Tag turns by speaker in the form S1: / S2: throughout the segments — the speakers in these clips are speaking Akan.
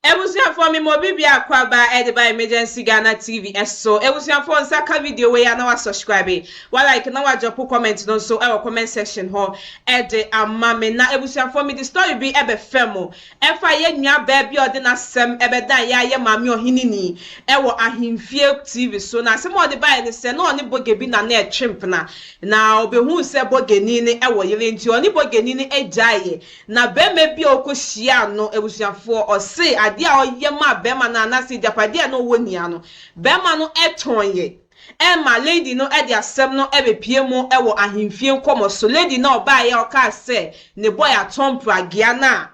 S1: Abusuafoɔ me ma obi biako aba ɛde ba Emergency Ghana TV ɛso. Abusuafoɔ nsa ka video wei a na wa subscribe, wa like na wa drop comment no nso ɛwɔ comment section hɔ ɛde ama me. Na abusuafoɔ, me de story bi ɛbɛfɛ mo ɛfa yɛ nua baa bi a ɔde n'asɛm ɛbɛda yɛ ayɛ Maame Ɔheneni ɛwɔ Ahemfie TV so. Na asɛm a ɔde baeɛ ne sɛ na ɔne bɔge bi na na ɛtwe mpena, na ɔbɛhuu sɛ bɔgeni no ɛwɔ yere, nti ɔne bɔgeni no agyaeɛ. Na bɛrima bi a ɔkɔhyia no, abusuafoɔ, ɔse adeɛ a ɔyɛ maa bɛrima no anaasɛ agyapadeɛ a na ɔwɔ nia no, bɛrima no ɛtɔn yɛ ɛma lady no. Ɛde asɛm no ɛbɛpie mu ɛwɔ Ahemfie nkɔmɔ so. Lady no ɔbaeɛ a ɔkaa sɛ ne boy atɔn pragea no a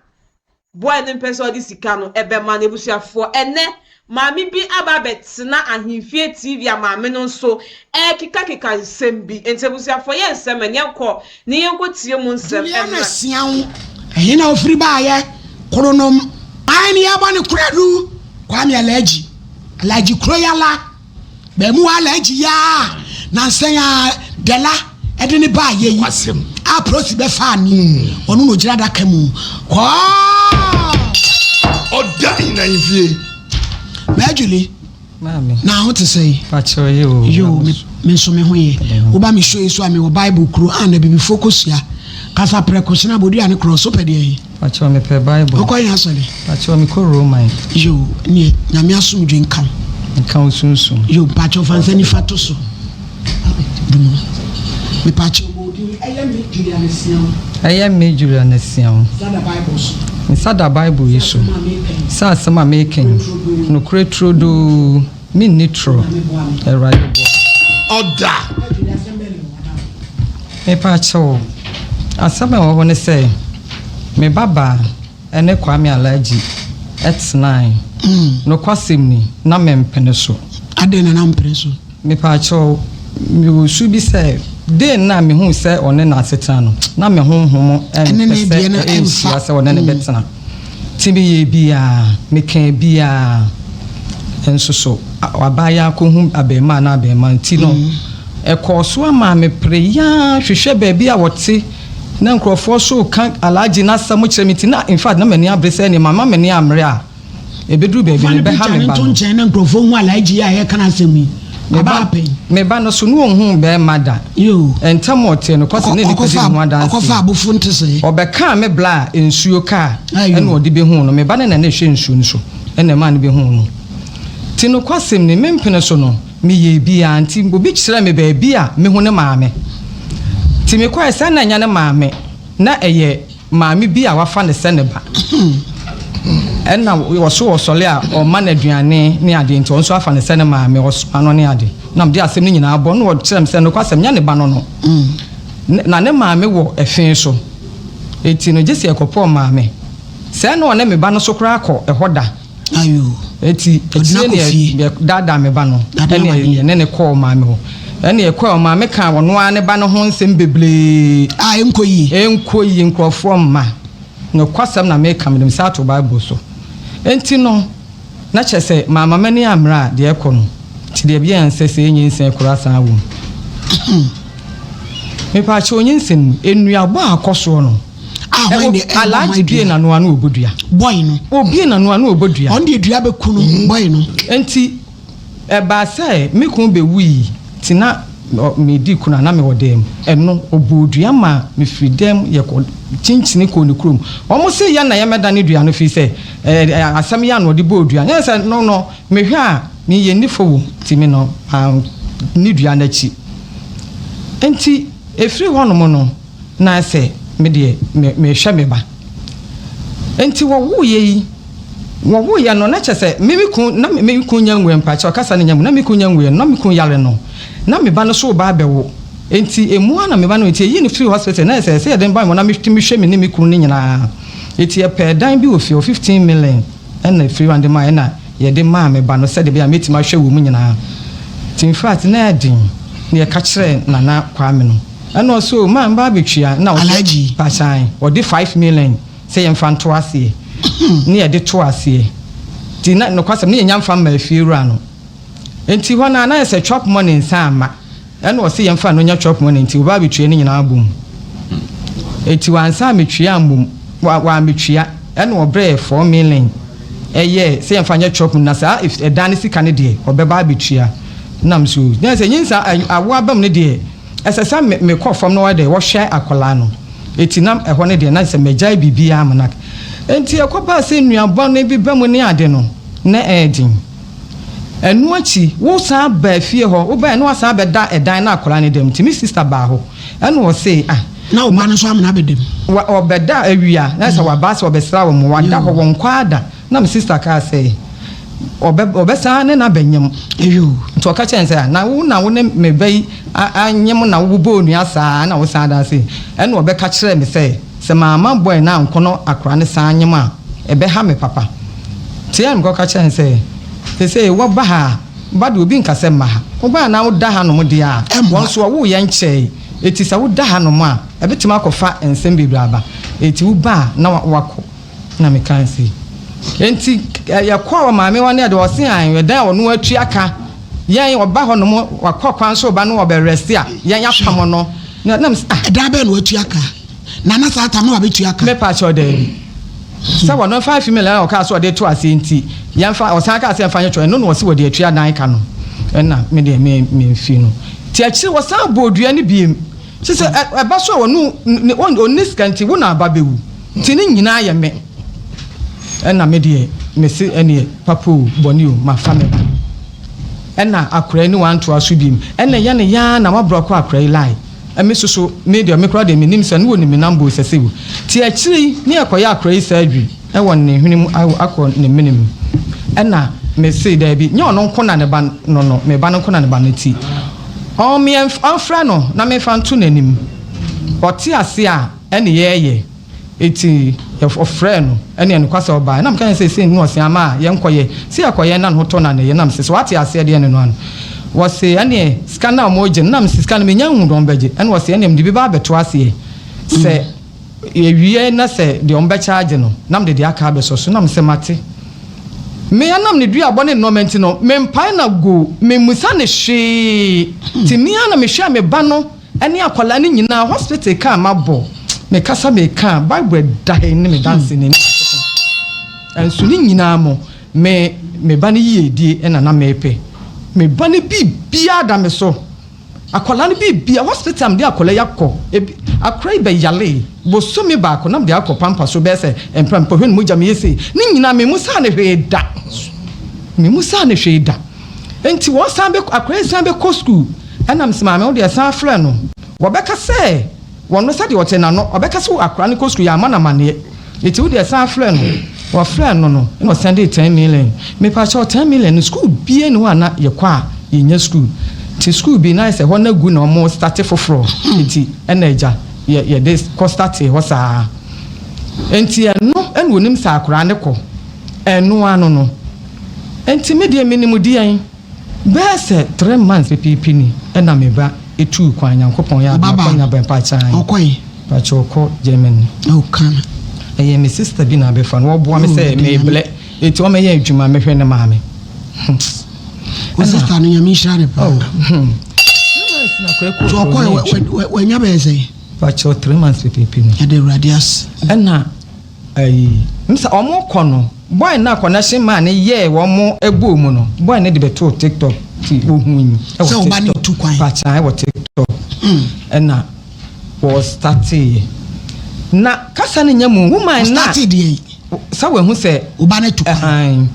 S1: boy no mpɛ sɛ ɔde sika no ɛbɛma no. Abusuafoɔ, ɛnɛ maame bi aba abɛtena Ahemfie TV a maame no nso ɛrekekakeka nsɛm bi. Nti abusuafoɔ, yɛ nsɛm ɛnyɛ nkɔ ne yɛnkɔ tie mu nsɛm.
S2: Juliana Siawo, ɛhe na ofiri baayɛ? Koronom ayi ne yɛbɔ ne koradu Kwame Alhaji, Alhaji Kuroyala bɛmu Alhaji yaa nansɛn a Dela ɛde ne baayɛ yi a prosi bɛfa ni, ɔno na ogyina adaka mu kɔɔ.
S3: Ɔda nyina fie.
S2: Mɛdwuli.
S4: Maame.
S2: Na ho te sɛ?
S4: Pakyɛw, yi o.
S2: Yo, me nso me ho yɛ. Woba me show yi so a, mewɔ Bible kuro a na bibifoɔ kɔsua kasa prɛko sena bodua ne korɔ so pɛ deɛ yi.
S4: Pakyɛw, mepɛ Bible.
S2: Wokɔ yɛn asɔre?
S4: Pakyɛw, mekɔ Roman.
S2: Yo, neɛ Nyame asomdwe nka wo.
S4: Nka wo sunsum.
S2: Yo, mpakyɛw, fa nsa nifa to so dumu. Mepakyɛw, bɔ wo din. Ɛyɛ me Juliana Siawo.
S4: Ɛyɛ me Juliana Siawo.
S2: Nsa da Bible so.
S4: Nsa da Bible yi so sɛ asɛm a meka yi nokorɛ turodoo, menni torɔ. Awurade boa.
S3: Ɔda.
S4: Mepakyɛw, asɛm a ɛwɔ hɔ ne sɛ me babaa ɛne Kwame Alhaji ɛtenae. Nokwasɛm ni, na mempene so.
S2: Adɛn na nampene so?
S4: Mepakyɛw, mewɔ su bi sɛ den na mehu sɛ ɔne n'asetena no na me honhom
S2: ɛne ne
S4: ɛmpɛ
S2: deɛ no
S4: sɛ ɛnhyia
S2: ɛmfa.
S4: Sɛ ɔne ne bɛtena, nti meyɛ biaa, meka biaa nso so abaayewa akɔhu abɛɛmaa na abɛɛmaa nti no ɛkɔɔ so ama mepere yaa hwehwɛ baabi a wɔte na nkurɔfoɔ so ka Alhaji n'asɛm kyerɛ me. Nti na in fact na m'ani abere sɛ nneɛma ma m'ani ammere a ɛbɛduru baabi
S2: fa
S4: no
S2: ne
S4: ɛbɛha
S2: picture
S4: me
S2: ne
S4: ba
S2: nto
S4: no.
S2: nkyɛn na nkurɔfoɔ hu Alhaji a yɛka no asɛm yi
S4: Me
S2: aba
S4: ba
S2: apɛn.
S4: Me ba no so ne ɔnhuu bɛrima da.
S2: Yo.
S4: Ntam ɔte no kɔsi ne nipa di ne ho
S2: ɔkɔfa
S4: adanseɛ.
S2: Abofo nte sɛ
S4: Ɔbɛkaa me bla a nsuo kaa
S2: Ayo.
S4: ɛna ɔde bɛhuu no. Me ba no na ne hwɛ nsuo no so ɛna ɛmaa no bɛhuu no. Nti nokwasɛm ni, mempene so no meyɛ biaa. Nti obi kyerɛ me baabi a mehu ne maame, nti mekɔɛ sɛ na ɛnyɛ ne maame, na ɛyɛ maame bi a wafa ne sɛ ne ba, ɛna wɔso wɔsɔle a ɔma no aduane ne adeɛ, nti ɔno nso afa ne sɛ ne maame, ɔsoma no ne ade. Na mede asɛm no nyinaa bɔ na wɔkyerɛ me sɛ nokwasɛm nyɛ ne ba no no na ne maame wɔ ɛfe so, eti no gye sɛ ɛkɔpɔɔ maame sɛ na ɔne me ba no so koraa kɔ ɛhɔ da.
S2: Ayo.
S4: Eti
S2: Ɔde
S4: akyire
S2: no akɔ fie.
S4: ne yɛ daadaa me ba no.
S2: Daadaa
S4: ɛne
S2: w'adeɛ.
S4: yɛne ne kɔɔ maame hɔ, ɛne ɛkɔɔ maame ka ɔno ara ne ba no ho nsɛm bebree.
S2: A ɛnkɔ yie.
S4: Ɛnkɔ yie. Nkurɔfoɔ mma nokwasɛm na meka, mede nsa ato Bible so. Enti no na kyerɛ sɛ maama m'ani ammerɛ a deɛ ɛkɔ no nti deɛ bia nsɛ sɛ ɛnyɛ nsɛn koraa san wɔ mu. Mepaakyɛ, onyinsɛn mu nnuabɔ a akɔ soɔ no
S2: a hwan de ɛbɔ
S4: Alhaji
S2: hwan
S4: bie
S2: dua?
S4: N'ano ano ɔbɔ dua.
S2: Boy no.
S4: Obie n'ano ano ɔbɔ dua.
S2: Ɔno deɛ dua bɛku no, boy no.
S4: Nti ɛbaa sɛ me kun bɛwui, nti na medi kunu a na mewɔ dan mu. Ɛno ɔbɔɔ dua ma mefiri dɛm yɛkɔ kyinkyini kɔɔ ne kurom. Wɔn se yɛ na yɛmɛda ne dua no firi sɛ ɛɛ asɛm yɛ a na ɔde bɔɔ dua nyɛ sɛ no mehwɛ a meyɛ nifo wɔ nti me no ne dua n'akyi. Nti efiri hɔnom no na sɛ me deɛ me mehwɛ me ba. Nti wɔwoeɛ yi, wɔwoeɛ no na kyerɛ sɛ me kun na me kun nya nwuɛ. Mpakyɛ, ɔkasa no nya mu na me kun nya nwuɛ no, na me kun yare no na me ba no so ba abɛwo. Nti emu a na me ba no, nti eyi no firi hospital na sɛ yɛde no ba mu na metumi hwɛ me ne me kun no nyinaa. Nti yɛpɛ dan bi wɔ fie hɔ, 15 million ɛna efiri hɔ de maa, ɛna yɛde maa me ba no sɛdeɛ bɛyɛ a metumi ahwɛ wɔ mu nyinaa. Nti in fact na ɛden na yɛka kyerɛ Nana Kwame no, ɛna ɔsɛ o maa mba abɛtua na ɔsɛ
S2: Alhaji.
S4: Pakyan ɔde 5 million sɛ yɛmfa nto aseɛ ne yɛde to aseɛ. Nti na nokwasɛm ne yɛnya mfa mma afie wura no. Nti hɔ no a na yɛ sɛ chop money nsa ama, ɛna ɔsɛ yɛmfa no nya chop money, nti ɔba abɛtua ne nyinaa bom. Eti wansa ametua mmom, wa wametua, ɛna ɔbrɛ yɛ 4 million. Ɛyɛ sɛ yɛmfa nyɛ chop na saa ɛdan no sika no deɛ ɔbɛba abɛtua. Nam so na sɛ nyinsa awo aba mu no deɛ ɛsɛ sɛ mekɔ fam na wɔyɛ dɛ wɔhwɛ akwadaa no. Eti na ɛhɔ no deɛ na sɛ magyae biribiara ama no. Enti ɛkɔbaa sɛ nnuaba no bi ba mu ne ade no na ɛyɛ den. Ɛno akyi wosan baa fie hɔ, wobaeɛ na wasan abɛda ɛdan na akwadaa no da mu. Nti me sister baa hɔ ɛna ɔse ah.
S2: Na wo ba no nso amena abɛda mu.
S4: Ɔbɛda awia na sɛ waba sɛ ɔbɛsra wɔn, wada hɔ wɔn kɔ ada. Na me sister kaa sɛ ɔbɛ ɔbɛsan ne no abɛnyem. Nti ɔka kyerɛɛ no sɛ na wo na wo ne me ba yi anyem na wobobɔ onua saa na wosan da ase. Ɛna ɔbɛka kyerɛɛ me sɛ sɛ mamma boy no ankɔ no akora no san nyem a ɛbɛha me papa. Nti ɛna mekɔka kyerɛɛ no sɛ seesei woba ha a ba deɛ obi nka sɛ mma ha. Woba a na woda hanom deɛ a wɔn nso wɔwoo yɛn nkyɛe. Enti sɛ woda hanom a ɛbɛtumi akɔfa nsɛm bebree aba. Enti woba a na wakɔ. Na mekae se, Enti yɛkɔɔ maame hɔ ne ade, ɔse ae, ɛdan a ɔno atua ka, yɛn ɔba hɔ nom, wakɔ kwan so ba no ɔbɛ rest a, yɛn apam no, na na mese ah.
S2: Ɛdan bɛn na watua ka? Na na saa tam no wabetua ka?
S4: Me pa kyɛw daabi. Sɛ wɔno 5 million a ɔkaa sɛ ɔde to aseɛ nti, yɛnfa, ɔsan kaa sɛ yɛnfa nyɛ twɛ, ɛno na ɔse wɔde atua dan ka no, ɛna me deɛ me memfi no. Nti akyire wɔsan bɔɔ dua no biem. Te sɛ ɛba so a ɔno ne ɔnni sika nti wo na aba bɛwu nti ne nyinaa yɛ me ɛna me deɛ mese ɛneɛ papa o bɔne o mafa me ba ɛna akora yi ne wantoa so biem ɛna ɛyɛ ne yaa na wabrɔ kɔ akora yi lie ɛme soso me deɛ me koraa deɛ menim sɛ ne wɔnim me number o sɛsɛ o ti akyire yi ne ɛkɔyɛ akora yi surgery Wɔ ne hwene mu akɔ ne mene mu. Ɛna me se daabi, nyɛ ɔno nko na ne ba no no, me ba no nko na ne ba no ti. Ɔmfrɛ no na memfa nto n'anim. Ɔte ase a, ɛne yɛɛyɛ. Eti ɔfrɛɛ no, ɛne ɛnokwasɛ ɔbaeɛ. Na meka kyerɛ no sɛ sei ne ɔse ama a yɛnkɔyɛ. Se yɛkɔyɛ na ne ho tɔ no a na ɛyɛ. Na mese sɛ wate aseɛ deɛ ne no ano. Wɔse ɛneɛ sika no a wɔregye no, na mese sika no menya nhu deɛ wɔbɛgye. Ɛna ɔse ɛneɛ mede bi ba abɛto aseɛ sɛ. Yɛwie na sɛ deɛ wɔn bɛkyaagye no na mede deɛ aka abɛsɔ so na mesɛ mate. Me ɛnam ne duabɔ ne nnoɔma nti no mempae no ago, memmusa no hwee nti me ara na mehwɛɛ me ba no ne akwadaa no nyinaa hospital ka a mabɔ, mekasa meka Bible ɛda ha yi ne me danse ne Nyankopɔn nso ne nyinaa mu me me ba no yiedie na na mepɛ. Me ba no biribiara da me so. Akwadaa no biribia hospital a mede akwadaa yi akɔ ebi akwadaa yi bɛ yalee bosome baako na mede akɔ pampa so bɛyɛ sɛ mpra mekɔhwɛ ne mogya meyɛ sei ne nyinaa me mu saa ne hwee da me mu saa ne hwee da nti wɔn san bɛ akwadaa yi san bɛkɔ school ɛna mese maame wo deɛ san frɛ no wɔbɛka sɛ Wɔno sɛdeɛ ɔte n'ano, ɔbɛka sɛ akwadaa no kɔ sukuu yɛamma no amaneɛ nti wodeɛ san frɛ no. Wɔfrɛɛ no no na ɔsɛndee ten million. Mepakyɛw ten million no sukuu biara nni hɔ a na yɛkɔ a yɛnya sukuu. Nti sukuu bi na ayɛ sɛ hɔ no agu na wɔn starte foforɔ nti ɛna agya yɛ yɛde kɔ startee hɔ saa. Nti ɛno ɛna ɔnim sɛ akwadaa no kɔ ɛno ano no. Nti me deɛ menim deɛn. Bɛyɛ sɛ tre months pɛpɛɛpɛ ni ɛna me ba tuu kwan Nyankopɔn yɛ adom ɔkɔ nya bɛn pakyɛ ae pakyɛ ɔkɔ Germany ɛyɛ me sister bi na abɛfa no ɔboa me sɛ me blɛ eti ɔmɛyɛ adwuma mɛhwɛ ne maame hmm.
S2: Wo sister no Nyame nhyira ne paa. Oh hmm.
S4: 3 months na kɔ ɛkɔ
S2: ɔkɔ wanya bɛyɛ sɛ.
S4: Pakyɛ 3 months pɛpɛɛpɛ ni.
S2: Yɛde Awurade ase.
S4: Ɛna Ayi, sɛ ɔmo kɔ no, boy no a connection man no yɛɛ wɔn bɔɔ mu no, boy no de bɛtoo TikTok ti ohui
S2: ɛwɔ TikTok,
S4: pakyaa ɛwɔ TikTok, ɛna wɔ starteeɛ. Na kasa no nya mu, woman no a, sɛ wahu sɛ, ɛhan,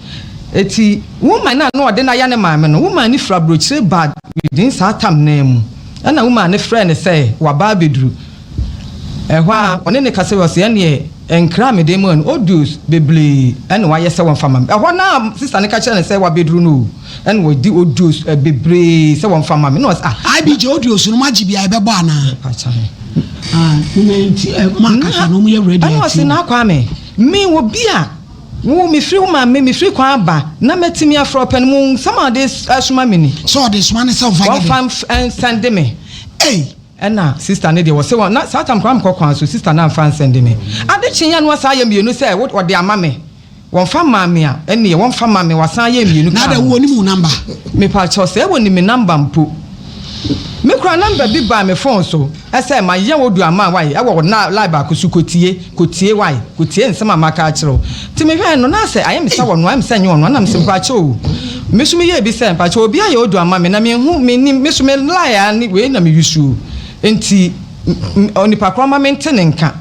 S4: eti woman no a na ɔde no ayɛ ne maame no, woman no firi aburokyire baa within saa tam no ara mu, ɛna woman no frɛɛ no sɛ waba abɛduru. Ɛhɔ ara, ɔne no kasa wie, ɔse, Ɛnneɛ, nkra a mede maa no, audios bebree na wayɛ sɛ wɔmfa mma me. Ɛhɔ no ara sista no ka kyerɛɛ no sɛ wabɛduru no o, ɛna ɔde audios bebree sɛ wɔmfa mma me. Na ɔse, ah.
S2: IBJ, audios no moagye bi a ɛbɛbɔ anaa?
S4: Mepakyɛ he.
S2: Ah, nti moakasa na wɔyɛ ready
S4: atie. Ɛna ɔse, Naa Kwame, me obi a wo mefiri wo maame, mefiri kwan aba na matumi afrɛ wo pɛ no, mo nsɛm a ɔde soma me ni.
S2: Sɛ ɔde soma ne sɛ ɔmfa nyɛ dɛn?
S4: Wɔmfa nsɛnde me.
S2: Ei!
S4: Ɛna sister no deɛ wɔse wɔn na saa tam koraa mekɔ kwan so sister no amfa ansɛnde me ade kyeeɛ no wasan ayɛ mmienu sɛ wo ɔde ama me wɔnfa maa me a ɛneɛ wɔnfa ma me wasan ayɛ mmienu
S2: Na
S4: kaa
S2: adɛ
S4: ho.
S2: wo ɔnim wo number?
S4: Mepakyɛw sɛ wɔnim me number mpo me koraa number bi baa me phone so. Ɛsɛ mayɛ wo du ama wae ɛwɔ wo na line baako so kɔtie kɔtie wae kɔtie nsɛm a maka akyerɛ wo. Nti mehwɛɛ no na sɛ ayɛ me sɛ ɔno ayɛ me sɛ ɛnyɛ ɔno ɛna mese mpakyɛ o me so meyɛɛ bi sɛ mpakyɛ obi ayɛ odu ama me na menhu mennim me so me line a ne wei na me use o nti onipa korɔ ma mente ne nka.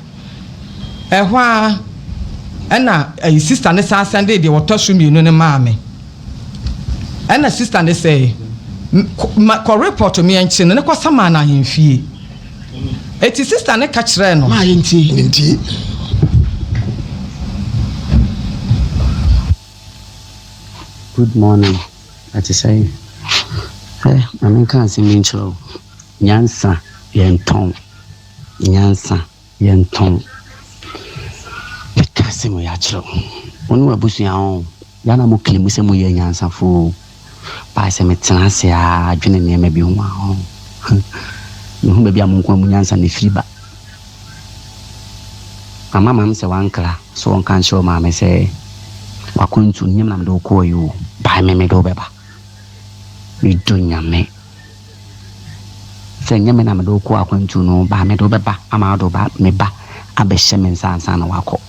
S4: Ɛhɔ ara ɛna ɛyi sista no san sɛndee deɛ ɔtɔ so mmienu no maa me. Ɛna sista no sɛ ma kɔ report me ɛnkye no ne kɔ sama no ahemfie. Eti sista no ka kyerɛɛ no.
S2: Maa yɛntie.
S3: Yɛntie.
S5: Good morning, ɛte sɛn? Hɛ, ma menka asɛm bi nkyerɛ wo. Nyansa yɛntɔn. Nyansa yɛntɔn. Mɛka asɛm wei akyerɛ wo. Wo ne w'abusua ho, yɛ a na mo claim sɛ moyɛ anyansafo o. But sɛ metena ase ara dwene nneɛma bi ho a, oh, mehu baabi a mo nko ara mo nyansa no firi ba. Mama maame sɛ wankra sɛ ɔnka nkyerɛ wo maame sɛ w'akwantuo no, nyɛ me na mede wo kɔeɛ o, but me mede wo bɛba. Medɔ Nyame. Sɛ ɛnyɛ me na mede wo kɔɔ akwantuo no, ba mede wo bɛba ama wode wo ba, me ba abɛhyɛ me nsa ansa na woakɔ.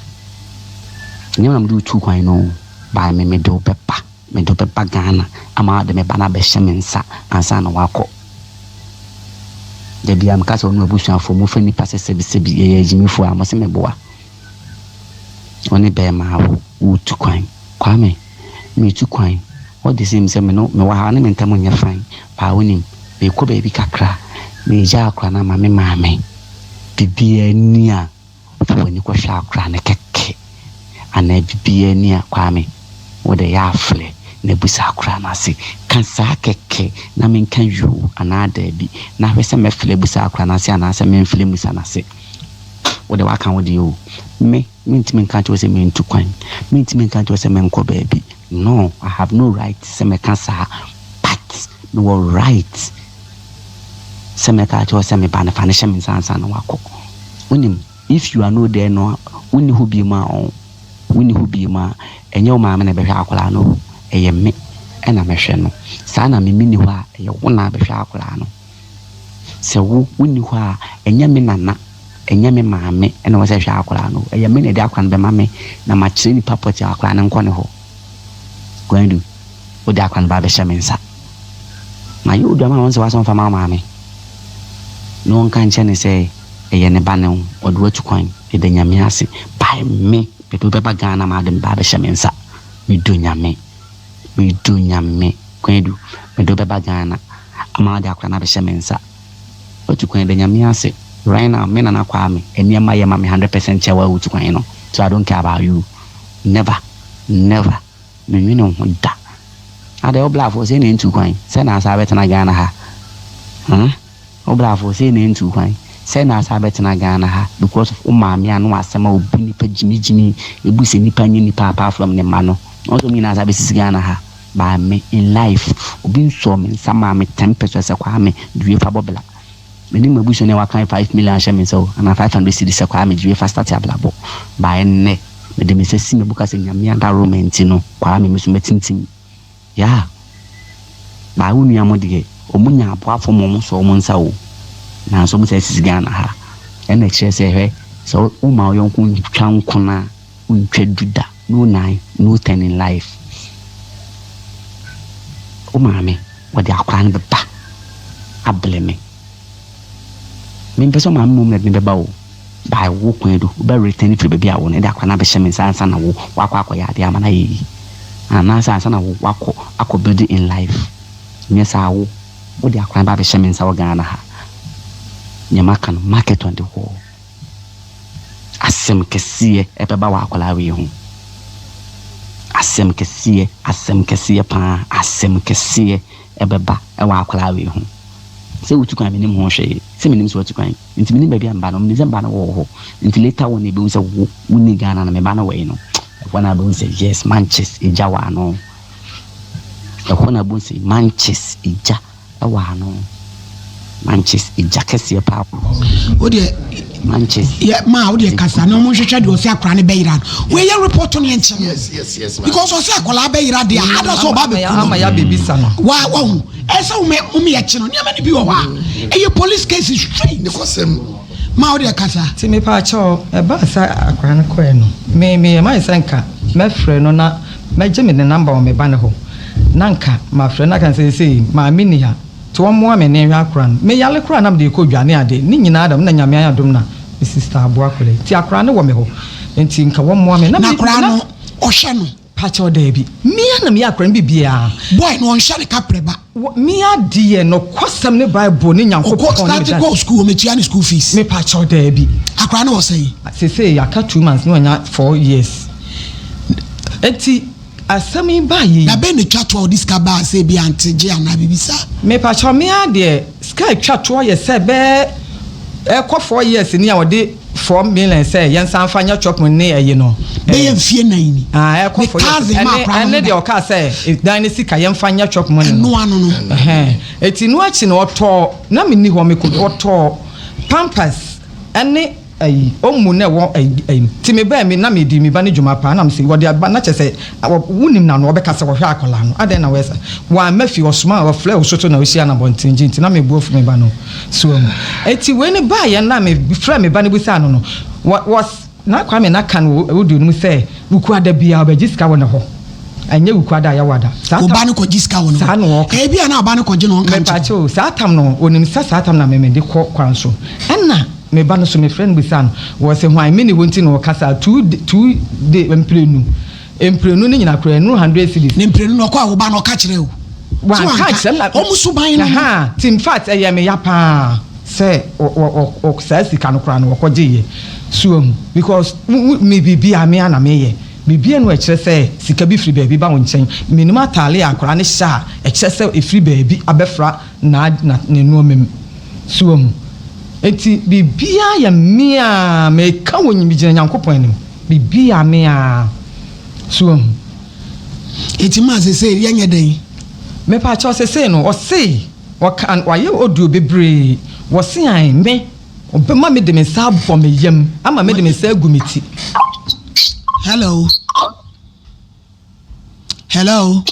S5: Ɛnyɛ me na mede wo tuu kwan no, ba me mede wo bɛba, mede wo bɛba Ghana ama wode me ba no abɛhyɛ me nsa ansa na woakɔ. Da biara meka sɛ wo ne w'abusuafoɔ mofa nnipa sɛ sɛbisɛbi yɛyɛ agyimifoɔ a, mose meboa. Wo ne bɛrima a woretu kwan. Kwame, meretu kwan. All the same sɛ me no mewɔ ha ne me ntam nyɛ fine. Paa wonim, merekɔ baabi kakra. Meregya akora no ama me maame. Biribiara ni a, fa w'ani kɔhwɛ akora no kɛkɛ. Anaa biribiara ni a, Kwame, wo de yɛ afrɛ na bisa akora no ase. Ka saa kɛkɛ na menka yoo anaa daabi. Na hwɛ sɛ mɛfrɛ abisa akora no ase anaasɛ memfrɛ mmisa no ase. Wo de waka wo deɛ o. Me, mentumi nka nkyerɛ wo sɛ mentu kwan. Mentumi nka nkyerɛ wo sɛ menkɔ baabi. No, I have no right sɛ mɛka saa. But mewɔ right sɛ mɛka akyerɛ wo sɛ me ba no, fa no hyɛ me nsa ansa na wakɔ. Wonim, if you are no there no, wonni hɔ bio a, ɔn, wonni hɔ bio a, ɛnyɛ wo maame na ɛbɛhwɛ akwadaa no o. Ɛyɛ me na mɛhwɛ no. Saa na me menni hɔ a, ɛyɛ wo na abɛhwɛ akwadaa no. Sɛ wo, wonni hɔ a, ɛnyɛ me nana, ɛnyɛ me maame na ɛwɔ sɛ ɛhwɛ akwadaa no. Ɛyɛ me na ɛde akwadaa no bɛma me na makyerɛ nipa pɔtee a akwadaa no nkɔ ne hɔ. Gwendu, wode akwadaa no ba abɛhyɛ me nsa. Mayɛ wo duama a wɔn sɛ w'asɛ ɔmfa ma wo maame. Na ɔnka nkyerɛ no sɛ ɛyɛ ne ba ne wo, ɔde wo atu kwan. Yɛda Nyame ase. By me, mede wo bɛba Ghana ma wode me ba abɛhyɛ me nsa. Medɔ Nyame. Medɔ Nyame. Kwadu, mede wo bɛba Ghana ama wode akwadaa no abɛhyɛ me nsa. Watu kwan, yɛda Nyame ase. Right now, me Nana Kwame, nneɛma yɛ ma me 100% kyɛn wo a wotu kwan no. So I don't care about you. Never, never. Menwene wo ho da. Adɛn, wo blafoɔ sei na ɛntu kwan? Sɛ na asan abɛtena Ghana ha? Huh? Wo blafoɔ sei na ɛntu kwan? Sɛ na asan abɛtena Ghana ha? Because of wo maame ano asɛm a obu nipa gyimigyimi, ebu sɛ nipa nyɛ nipa apart from ne mma no. Wɔn sɛ wɔn nyinaa asan abɛsisi Ghana ha. By me in life obi nsɔɔ me nsa maa me ten pesewas sɛ Kwame due fa bɔ bla. Menim m'abusuani a wakan 5 million ahyɛ me nsa o anaa 500 cedis sɛ Kwame due fa start abrabɔ. By nnɛ mede me nsa si me bo ka sɛ Nyame adaworoma nti no Kwame me so matintim. Yeah. By wo nua mo deɛ ɔmo nya aboafo ma ɔmo sɔ ɔmo nsa o. Nanso ɔmo sɛ asisi Ghana ha. Ɛna ɛkyerɛ sɛ hwɛ sɛ woma wo yɔnko ntwa nko no a wontwa du da. No nine, no ten in life. Wo maame wɔde akwadaa no bɛba abere me. Mempɛ sɛ maame mmom na ɛde no bɛba o. By wo kwan do wobɛ return firi baabi a wo no ɛde akwadaa no abɛhyɛ me nsa ansa na wo wakɔ akɔyɛ adeɛ ama no ayɛ yie. Anaasɛ ansa na wo wakɔ akɔ build in life. Nyɛ saa wo wode akwadaa no ba abɛhyɛ me nsa wɔ Ghana ha. Nea maka no mark it on the wall. Asɛm kɛseɛ ɛbɛba wɔ akwadaa wei ho. Asɛm kɛseɛ, asɛm kɛseɛ paa, asɛm kɛseɛ ɛbɛba ɛwɔ akwadaa wei ho. Sɛ wotu kwan menim ho hwee. Sɛ menim sɛ watu kwan. Nti menim baabi a mba no. Menim sɛ mba no wɔ hɔ. Nti later on ebehu sɛ wo wonni Ghana no me ba no wɔ yi no. Ɛhɔ na abɛhu sɛ yes manches egya wɔ ano. Ɛhɔ na abɛhu sɛ manches egya ɛwɔ ano. Manches egya kɛseɛ paa.
S2: Wo deɛ
S5: Manches.
S2: Yɛ maa wo deɛ kasa na ɔmo nhwehwɛ deɛ ɔsɛ akwadaa no bɛyera no. Wɔyɛ report no yɛ nkyɛn.
S3: Yes, ma.
S2: Because ɔsɛ akwadaa bɛyera deɛ ada sɛ ɔba abɛku
S4: Ama
S2: no.
S4: yɛ abɛbisa no.
S2: Wa wahu ɛsɛ wo mɛ mo yɛ kye no nneɛma no bi wɔ hɔ a. Ɛyɛ police case straight.
S3: Ne kɔsɛm.
S2: Ma wo deɛ kasa.
S4: Nti mepaakyɛw, ɛbaa sɛ akwadaa no kɔɛ no, me meyɛ mayɛ sɛ nka mɛfrɛ no na mɛgye me ne number wɔ me ba no hɔ na nka mafrɛ no aka no sɛ seesei maame nni ha nti ɔmmoa me ne nhwɛ akwadaa no. Meyare koraa na mede rekɔ dwa ne ade ne nyinaa dɛm na Nyame ayɛ adom na me sister aboa akwadaa yi nti akwadaa no wɔ me hɔ nti nka wɔmmoa me na
S2: Na
S4: me
S2: akwadaa
S4: na
S2: no ɔhwɛ no.
S4: Pakyɛw daabi. Me ara na meyɛ akwadaa no biribiara.
S2: Boy no ɔnhwɛ ne kaprɛ ba.
S4: Wɔ me adeɛ nɔkwasɛm ne bible ne
S2: Ɔkɔ
S4: Nyankopɔn ne
S2: start
S4: me
S2: kɔɔ
S4: da.
S2: school ɔmɛtua ne school fees.
S4: Me pakyɛw daabi.
S2: Akwadaa no wɔ sɛn?
S4: Sesei aka 2 months na wanya 4 years. Enti asɛm yi baa yɛ yi.
S2: Da bɛn na etwa toɔ a ɔde sika baa sɛ ebi ante gye anaa biribi saa?
S4: Me pakyɛw me ara deɛ sika etwa toɔ yɛ sɛ bɛɛ ɛkɔ 4 years ni a ɔde 4 million sɛ yɛnsan fa nyɛ chop ne ɛyi no.
S2: Bɛyɛ mfie 4 ni.
S4: Ah, ɛkɔ
S2: Ne
S4: 4 years.
S2: cousin maa
S4: Ɛne
S2: akwadaa no
S4: ɛne
S2: ho
S4: deɛ
S2: da.
S4: ɔkaa sɛ dan ne sika yɛmfa nyɛ chop money no.
S2: Ɛno ano no.
S4: Ɛhɛn. Eti no akyi no ɔtɔɔ na menni hɔ mekɔ ɔtɔɔ pampers ɛne ayi ɔmu na ɛwɔ ayi ayi ti me baa mi na me di mi ba ne dwuma paa na me sɛ wɔde aba na kyɛ sɛ wunim na no ɔbɛka sɛ wɔhwɛ akwadaa no adan na wɔyɛ sɛ wɔama fi ɔsoma a ɔfrɛ ɔsoso na ɔhyia na abɔnten gye nti na me bu afu me ba no so ɛmu eti wei ne baa yɛn na me frɛ me ba ne busa no no wɔ wɔ na Kwame na ka no wɔ audio no mu sɛ wukuada biara ɔbɛgye sika wɔ ne hɔ, ɛnyɛ wukuada a yɛwɔ ada saa
S2: Ɔba
S4: tam
S2: no kɔgye sika wɔ ne
S4: saa
S2: hɔ.
S4: na ɔka.
S2: Ebi a na ɔba no kɔgye na ɔnka nkyerɛ.
S4: Mepaakyɛ o, saa tam no onim sɛ saa tam na mɛmɛ de kɔ kwan so ɛna me ba no so mefrɛ no bisa no wɔ sɛ hwan me ne hɔ nti na ɔka saa two two de mprenu mprenu ne nyina koraa ɛnuru 100 cedis.
S2: Ne mprenu no ɔkɔ a ɔba no ɔka kyerɛ o. So
S4: wanka
S2: wanka.
S4: kyerɛ m na
S2: Ɔmo suban no no.
S4: Aha, ti in fact ɛyɛ me ya paa sɛ ɔ ɔ ɔ saa sika no koraa no wɔkɔgye yɛ so ahu because wo me biribi a me ana meyɛ biribi no ɛkyerɛ sɛ sika bi firi baabi ba wo nkyɛn. Menim ataale a akwaraa no hyɛ a ɛkyerɛ sɛ ɛfiri baabi abɛfra na na ne nneɛma mu so ahu. Eti biribiara yɛ mmea meka wɔ nyim gyina Nyankopɔn anim, biribiara mmea so ahu.
S2: Eti maa sese yɛnyɛ dɛn?
S4: Mepa kyɛw, sese no ɔse ɔka wayɛ audio bebree wɔse an me ɔbɛma me de me nsa abɔ me yam ama me de me nsa agu me ti.
S2: Hello. Hello.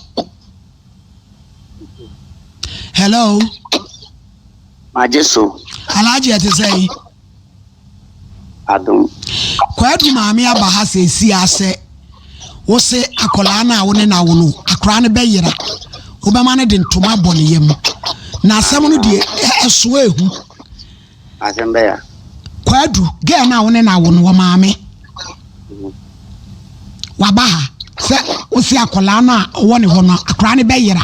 S2: Hello.
S5: Magye so.
S2: Alhaji, ɛte sɛ yi?
S5: Adom.
S2: Kwadu maame aba ha sɛsi asɛ wo se akwadaa no a wo ne no awo no, akwadaa no bɛyera, wobɛma no de ntoma abɔ ne yam na asɛm no deɛ ɛso ehu.
S5: Asɛm bɛya.
S2: Kwadu girl no a wo ne no awo no wɔ maame waba ha sɛ wo se akwadaa no a ɔwɔ ne hɔ no, akwadaa no bɛyera.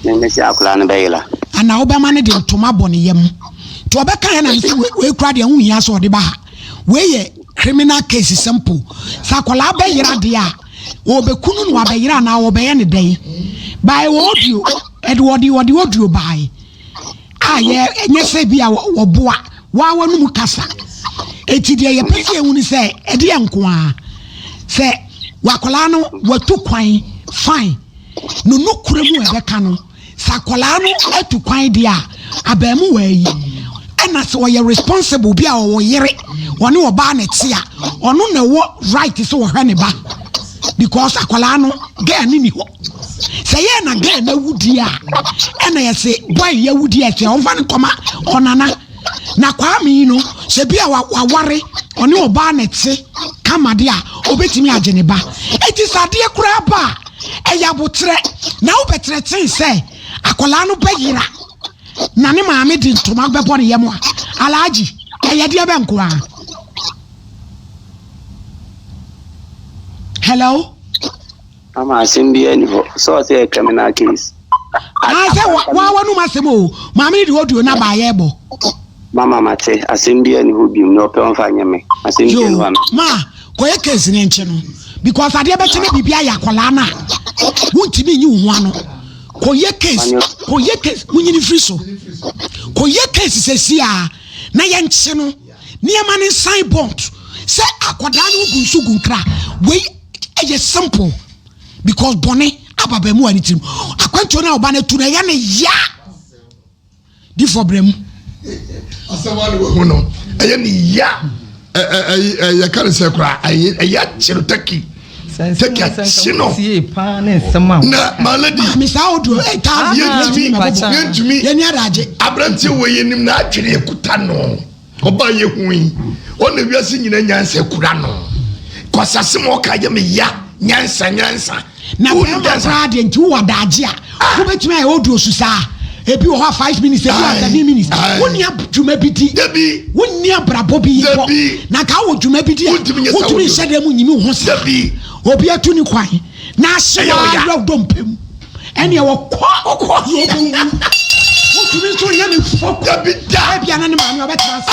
S5: Me se akwadaa no bɛyera.
S2: Ana wobɛma no de ntoma bɔ ne yam nti ɔbɛka yɛ na nso wei kura deɛ ho hia sɛ ɔde ba ha. Wei yɛ criminal case simple. Sɛ akwadaa bɛyera deɛ a ɔbɛku no na wabɛyera anaa ɔbɛyɛ ne dɛn bae wɔ audio ɛde wɔde wɔde audio bae a yɛ ɛnyɛ sɛ bi a wɔboa waa wɔnum kasa. Eti deɛ yɛpɛ sɛ ehu ne sɛ ɛde yɛ nko ara sɛ wakwadaa no watu kwan fine no nokura mu a ɛbɛka no sɛ akwadaa no atu kwan deɛ a abaamuwa yi ɛna sɛ ɔyɛ responsible bi a ɔwɔ yere ɔne ɔbaa ne te a ɔno na ɛwɔ right sɛ ɔhwɛ ne ba because akwadaa no girl ne ni hɔ. Sɛ yɛ na girl na awudi a ɛna yɛsɛ boy yɛ awudi a ɛsɛ ɔmfa no nkɔma ɔnana na Kwame yi no sɛ bi a waware ɔne ɔbaa ne te kama de a obetumi agye ne ba. Eti sɛ adeɛ koraa ba a ɛyɛ abotrɛ na wobɛtrɛ ten sɛ akwadaa no bɛyera na ne maame de ntoma bɛbɔ ne yam a, Alhaji, ɛyɛ deɛ bɛ nko ara. Hello.
S5: Mama, asɛm biara ni hɔ sɛ ɔsɛ yɛ criminal case.
S2: Ah, sɛ wa wa num asɛm o maame ne de audio na ba yɛ bɔ.
S5: Mama, mate, asɛm biara ni hɔ biom na ɔpɛ ɔmfa nyɛ me asɛm biara ni hɔ a.
S2: Ma kɔyɛ case ne nkye no because adeɛ bɛkyɛ na biribi ayɛ akwadaa no a wontumi nyi wo ho ano. Kɔyɛ case, kɔyɛ case, munyini firi so. Kɔyɛ case sɛsi a na yɛnkye no nneɛma ne nsan bond sɛ akwadaa no gu nso gu nkra. Wei ɛyɛ simple because bɔne aba bɛn mu a ne tirim akwantuo no a ɔba no atu no ɛyɛ ne ya di fɔ brɛ mu.
S3: Asɛm a ne wahu no ɛyɛ ne ya, yɛka ne sɛ koraa ɛyɛ akyerɛ taki. Take akyi no. Na my lady.
S2: Maame saa o do 8000.
S3: Yɛntumi yɛntumi.
S2: Yɛni adagye.
S3: Aberanteɛ wɔ yɛn nim na adwene ekuta no. Ɔbaa yɛ hu yi. Ɔna wiase nyina nyansa kura no. Kwasase ma ɔka yɛ me ya nyansa nyansa.
S2: Na bɛrima koraa deɛ nti wowɔ adagye a wobɛtumi ayɛ audio so saa. Ebi wɔ hɔ a 5 minutes, ebi wɔ 7 minutes. Wonni dwuma bi di. Wonni abrabɔ bi bɔ. Na nka wɔ dwuma bi di a wotumi nhyɛ dɛm nyimi wo ho saa. Obi atu ne kwan na ahye wɔ dɔmpɛ mu. Ɛnea wɔkɔ ɔkɔ na ɔbɛwu. Wotumi nso nyɛ ne fɔ. Ebia na ne maame ɔbɛtena ase.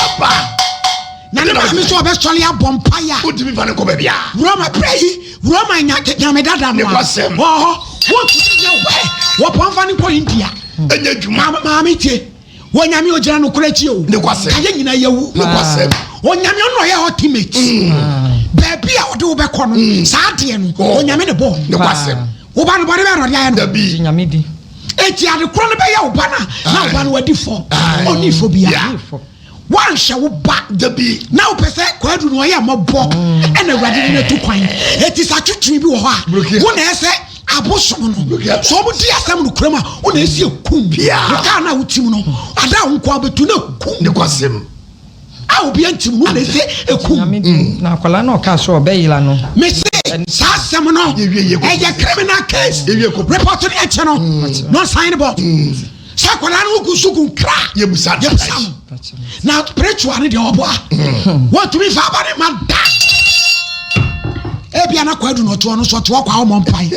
S2: Na ne maame nso ɔbɛsɔre abɔ mpaeɛ a.
S3: Wotumi fa ne kɔ baabi a.
S2: Roma pere yi Roma nya nyame dada no a.
S3: Nokwasɛm.
S2: Wɔ hɔ wotumi nyɛ wɛ wɔpɔn fa ne kɔ India.
S3: Ɛnyɛ adwuma.
S2: Maame tie. Wɔ nyame ogyina nokorɛ akyi o.
S3: Nokwasɛm.
S2: Ka yɛ nyina yɛwu.
S3: Nokwasɛm.
S2: Onyame ɔno ɔyɛ ultimate. Baabi a ɔde wo bɛkɔ no saa adeɛ no onyame ne bɔɔ.
S3: Nokwasɛm.
S2: Wo ba no bɔne bɛn na ɔde ayɛ no?
S3: Dabi.
S4: Nyame di.
S2: Eti ade korɔ no bɛyɛ wo ba no a na wo ba no wadi fɔ. Ɔnni fɔ biara. Woanhwɛ wo ba.
S3: Dabi.
S2: Na wopɛ sɛ Kwadu no ɔyɛ mmɔbɔ ɛna Awurade de no atu kwan. Eti sɛ atwetwe bi wɔ hɔ a, wo na ɛsɛ abosom no. Sɛ wɔn di asɛm no kurom a, wo na ɛsi ekum. Wo kaa no a wotim no, ada a wo nko abɛtu na ekum.
S3: Ne kwasɛm.
S2: A obi antim no, wo na ɛsɛ ekum.
S4: Na akwadaa no ɔka so ɔbɛyera no.
S2: Mese saa asɛm no ɛyɛ criminal case. Report no ɛkyɛ no na ɔsan ne bɔ. Sɛ akwadaa no gu so gu nkra.
S3: Yɛbusa
S2: no. Na spiritual no deɛ ɔboa. Wɔntumi fa aba ne ma da. Ebia na kwadu na ɔtoɔ no so ɔtoɔ kwa ɔmɔ mpae.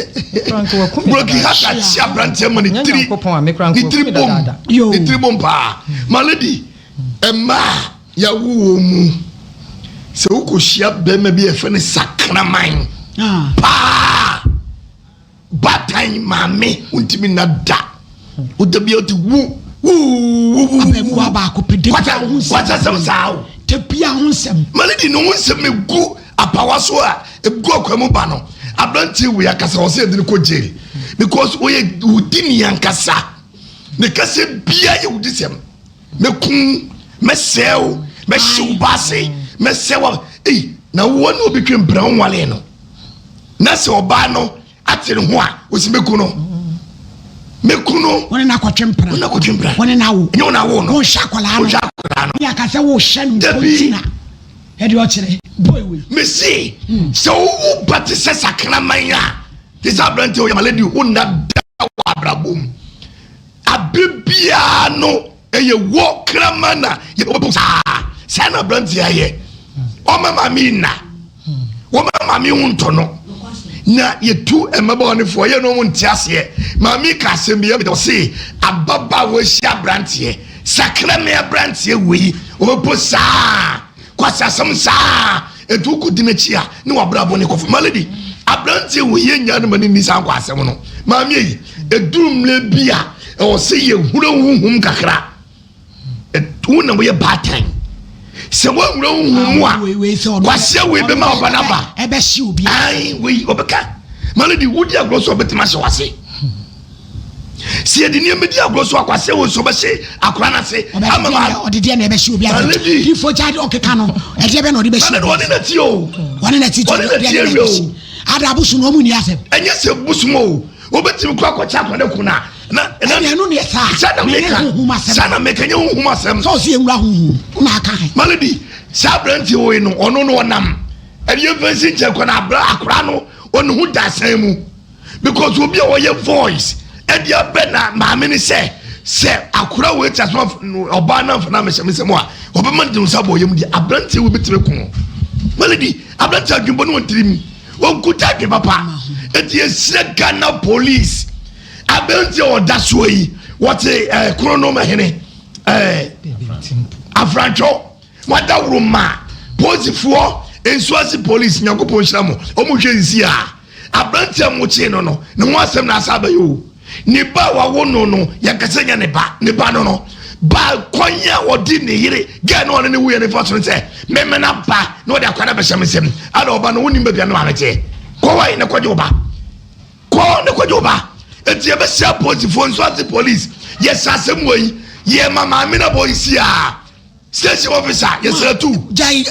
S3: Broki hata kyi aberanteɛ ma ne tiri ne tiri bom ne tiri bom paa. My lady, mmaa yawo wɔ mu sɛ wokɔhyia bɛrima bi a yɛfrɛ no sakraman paa. Baatan maame wontumi nna da. Woda bi ɔte wu wu wu wu.
S2: Abɛɛmuwa baako pɛ de bia ho nsɛm.
S3: Kwata sɛm saa o.
S2: De bia ho nsɛm.
S3: Mane di ne ho nsɛm egu apawa so a egu akwa mu ba no. Aberanteɛ wei akasa wɔ sɛ yɛde no kɔ jail because ɔyɛ wudi ni ankasa. Ne kasa bia yɛ wudi sɛm. Mɛku mɛsɛe wo mɛhye wo baase mɛsɛe wo. Ei na wo ne obi twe mpena wo nwale no. Na sɛ ɔbaa no ate ne ho a, ɔsi mɛku no. Mɛku no.
S2: Wɔne no akɔtwe mpena.
S3: Wɔne no akɔtwe mpena.
S2: Wɔne no awo.
S3: Ɛnyɛ wɔn awo no.
S2: Wɔnhwɛ akwadaa no.
S3: Wɔnhwɛ akwadaa no.
S2: Ne aka sɛ wohyɛ no
S3: Dabi.
S2: nti na ɛde ɔkyerɛ. Boy wei.
S3: Mesi sɛ wowo ba te sɛ sakraman a, te sɛ aberante a ɔyɛ malady, wonna da wɔ abrabɔ mu. Abere biara no ɛyɛ wɔ kraman na yɛbɛbɔ saa. Saa na aberante ayɛ. Ɔma maame yi nna. Wɔma maame ho ntɔ no. Na yɛtu mmabaawa no fo, ɛyɛ no wɔn nte aseɛ. Maame ka asɛm bi, ɛmɛ ɔse ababaawa ahyia aberanteɛ, sakrame aberanteɛ wei, wɔbɛpo saa, kwasi asɛm saa, ɛnti wokɔdi n'akyi a, ne wabrabɔ ne kɔfo. Malady, aberanteɛ wei yɛ nyaa no ma ne nni saa nkɔ asɛm no. Maame yi, ɛduru mmerɛ bi a, ɛwɔ sɛ yɛhura huhum kakra. Wo na woyɛ baatan. Sɛ woawura wo hu mu a, kwasia wei bɛma ɔba no aba.
S2: Ɛbɛhye obi.
S3: Ae, wei ɔbɛka. Malady, wodi agorɔ so a ɔbɛtumi ahyɛ w'ase. Sɛ yɛde nneɛma di agorɔ so a, kwasia wei nso ɔbɛhye akora no ase. Ama ma.
S2: Ɔde deɛ na ɛbɛhye obi ase.
S3: Malady.
S2: Difo gya ɔkeka no, ɛdeɛ bɛ na ɔde bɛhye.
S3: Malady, ɔne na tie o.
S2: Ɔne na tie.
S3: Ɔne na tie wie o.
S2: Ada abosom na ɔmo nni asɛm.
S3: Ɛnyɛ sɛ bosom o. Wobɛtumi kɔ akɔkyɛ akora no kun a. Na
S2: na ɛno neɛ saa.
S3: Saa na meka. Saa na meka nyɛ honhom asɛm.
S2: Sɛ ɔsi ewura honhom na aka he.
S3: Malady, saa aberanteɛ wei no ɔno no ɔnam ɛde yɛn fɛnsi nkyɛn kɔ na abra akora no ɔne ho da asan mu because obi a ɔyɛ voice ɛde abɛ na maame ne sɛ sɛ akora wei ti asoma ɔbaa na nfa na mehyɛ me nsɛm a ɔbɛma ne nsa bɔ yam di aberanteɛ wei bɛtumi ko no. Malady, aberanteɛ adwembɔ ne wɔn tirim wɔnkuta adwe papa eti esrɛ Ghana police. Aberanteɛ a ɔda soɔ yi, wɔte ɛɛ kronom hene ɛɛ afrantwo wadaworo ma polisifoɔ nsuase polisi nyankopɔn nhyira mo wɔn hwɛ nsi a aberanteɛ a mo kyee no no ne ho asɛm na asa abɛyɛ o ne ba a wawo no no yɛnkasa nya ne ba ne ba no no ba kwan a ɔde ne yere gɛɛ no ɔne ne wuyɛ ne fa so no sɛ memena ba na ɔde akwa no abɛhyɛ me nsam ada ɔba no wonim baabi a ne maame teɛ kɔwae ne kɔgye wo ba Kɔ ne kɔgye wo ba. Enti yɛbɛhyia apolisifoɔ nso ase police yɛsɛ asɛm wɔ yi yɛma maame no abɔ nsi a station officer yɛsrɛ tu.
S2: Gyae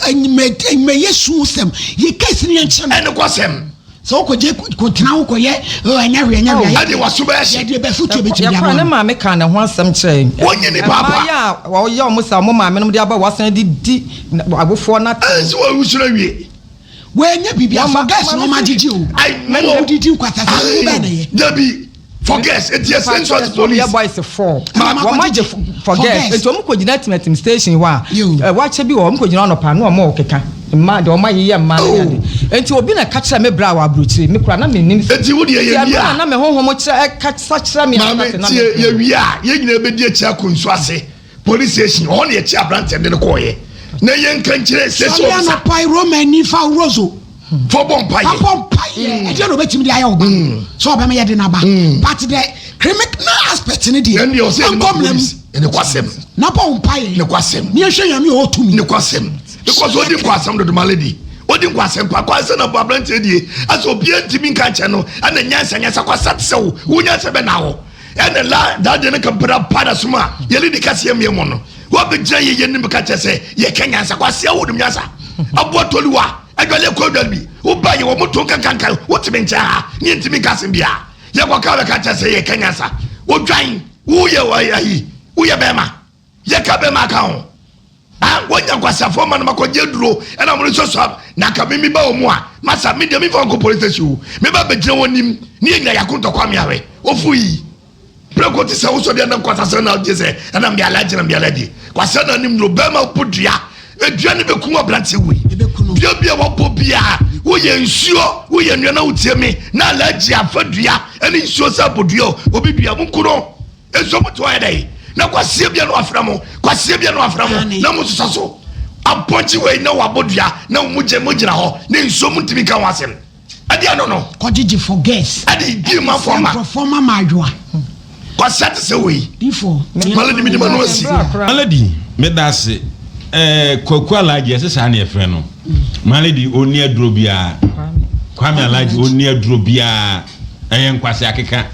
S2: mɛyɛ su sɛm yɛ case no yɛnkyerɛ no.
S3: Ɛne kɔsɛm.
S2: Sɛ wokɔgye kɔtena ho kɔyɛ ɛnyɛ hwee ɛnyɛ hwee.
S3: Ɛde waso bɛyɛ hye.
S2: Yɛde bɛfotuo bɛtumi de
S4: ama. Yɛkora ne maame kaa ne ho asɛm kyerɛ.
S3: Wɔnye ne paapa.
S4: Mmaa a wɔyɛ wɔn sa wɔn maame nom de aba wɔasan de di awofoɔ no atɛm.
S3: Ɛnsi wɔn awusoro awie.
S2: Wɔnyɛ biribi afa gas na wɔn agyegye o.
S3: Ayi mo.
S2: Wɔn didi nkwasasɛ wɔn bɛn na yɛ.
S3: Dabi. Forgets eti yɛ send to police.
S4: Yɛ boys fɔ. Wɔn agye forgets eti wɔn kɔ gyina timatim station hɔ a wakyɛ bi wɔ wɔn kɔ gyina anɔpa na wɔn keka mmaa deɛ wɔn ayeyɛ mmaa ne ade eti obi na ɛka kyerɛ me bra wɔ aburokyire me kura na me nim.
S3: Eti wo deɛ yɛ wia.
S4: Na me honhom kyerɛ ɛkasa kyerɛ me.
S3: Maame tie yɛ wia yɛ nyinaa bɛ di akyi akɔ nsu ase police station hɔ na yɛkye aberanteɛ de no kɔɔyɛ na yɛnka nkyerɛ station
S2: officer. Sɔre anɔpa yi Roma ni fa rozo.
S3: Fɔ bɔ mpaeɛ.
S2: Fa bɔ mpaeɛ. Mm. Ɛdeɛ na ɔbɛtumi de ayɛ ɔba. Mm. Sɛ ɔbɛma yɛde n'aba. Mm. But the criminal aspect ne deɛ.
S3: Ɛnni ɔsɛ ɛni ma police. Ɛni kwasɛm.
S2: Na bɔ mpaeɛ.
S3: Ne kwasɛm.
S2: Ní ɛhwɛ nyame ɔwɔ tumi.
S3: Ne kwasɛm. Because odi nkwasɛm dodo ma lady. Odi nkwasɛm pa kwasɛm na bɔ aberanteɛ die. Asɛ obiara ntumi nka nkyɛn no. Ɛna nyansa nyansa kwasa te sɛ wo. Wo nyansa bɛ na wɔ. Ɛna la dadeɛ no kampara pa na soma a yɛle di kaseɛ mmea mu no. Wɔbɛgyina yɛ yɛ nim ka kyerɛ sɛ yɛka nyansa kwaseɛ wo nim nyansa. Aboa toliwa. Adwale kɔ adwale bi woba yɛ wɔn to nkankankan wotumi nkyɛn ha ne yɛntumi nka asɛm biara yɛkɔ ka bɛka kyerɛ sɛ yɛka nyansa wodwan woyɛ ayi woyɛ bɛrima yɛka bɛrima aka ho ah wonya nkwaseafoɔ ma no makɔgye aduro ɛna mo no sɔsɔ na ka mimi ba wɔ mu a masa me deɛ memfa nkɔ police station o meba bɛgyina wɔn nim ne yɛnyina yɛako ntɔkwa me ahwɛ ofu yi Preko te sɛ wosɔ deɛ na nkwasasɛm na wogye sɛ ɛna mede alagye na mede alagye. Kwasɛ na anim duro bɛrima wobɔ dua. Edua ne bɛku aberanteɛ wei. Dua bi a wabɔ biara woyɛ nsuo woyɛ nnua na wotie me na alagye afa dua ɛne nsuo sɛ abɔ dua obi dua monku no. Nsuo mo te hɔ yɛ dɛn na kwaseɛ bia na wafrɛ mo kwaseɛ bia na wafrɛ mo na mo sosɔ so apɔnkye wei na wabɔ dua na mo gyina hɔ ne nsuo mo ntumi nka ho asɛm. Ɛdeɛ no no.
S2: Kɔgyegye for girls.
S3: Ɛde di ma fɔ ma.
S2: Nkurɔfoɔ ma ma adwoa.
S3: Kwasi ate sɛ wei.
S2: Difo.
S3: Malady mi di ma no asi.
S6: Malady meda ase ɛɛ Kwaku Alhaji ɛsɛ saa na yɛfrɛ no Malady ɔnni aduro biara Kwame Alhaji ɔnni aduro biara ɛyɛ nkwasi akeka